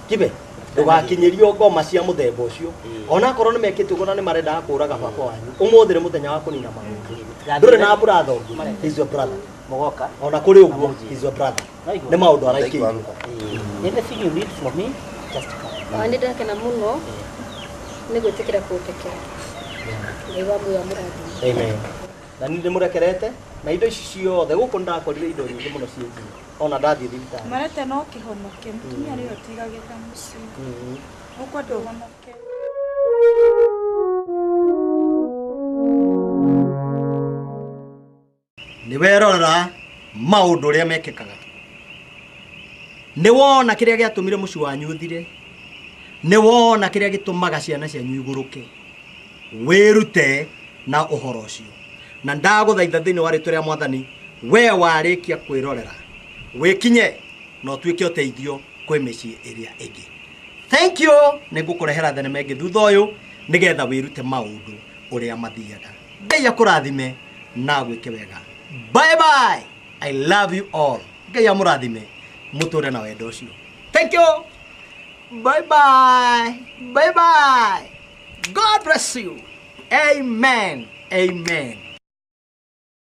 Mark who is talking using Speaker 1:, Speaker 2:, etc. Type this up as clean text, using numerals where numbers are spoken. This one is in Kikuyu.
Speaker 1: Kibe ndũgakinyĩrio ngoma cia mũthemba ũcio onakorwo nĩ mekĩte ũguo na nĩ marendaga kũraga baba wanyu ũmũthĩ nĩ mũthenya wa kũnina maũndũ ndũrĩ na brother ũngĩ, he's your brother.
Speaker 2: Mũgoka.
Speaker 1: Ona kũrĩ ũguo, he's your brother, nĩ maũndũ araikĩirio.
Speaker 2: Anything you need from me, just come.
Speaker 3: Ona nĩ ndakena mũno nĩ gwĩtĩkĩra kũndekera. Ngai wa muoyo amũrathime.
Speaker 1: Amen. Na nĩ ndĩmũrekerete na indo ici ciothe gũkũ nĩndakorire indo nyingĩ mũno ciĩ njiũ ona ndathiĩ thibitarĩ.
Speaker 4: Marete no kĩhonoke mũtumia rĩo tigagĩra mũciĩ. Ũkwenda ũhonoke.
Speaker 1: Nĩ werorera maũndũ ũrĩa mekĩkaga, nĩ wona kĩrĩa gĩatũmire mũciĩ wanyu ũthire, nĩ wona kĩrĩa gĩtũmaga ciana cianyu igũrũke. Wĩrute na ũhoro ũcio na ndagũthaitha thĩinĩ wa rĩtwa rĩa mwathani, we warĩkia kwĩrorera wĩkinye na ũtuĩke ũteithio kwĩ mĩciĩ ĩrĩa ĩngĩ. Thank you. Nĩ ngũkũrehera thenema ĩngĩ thutha ũyũ nĩgetha wĩrute maũndũ ũrĩa mathiaga. Ngai akũrathime na agwĩke wega. Bye bye, I love you all. Ngai amũrathime mũtũre na wendo ũcio. Thank you, bye bye, bye bye. God bless you. Amen, amen.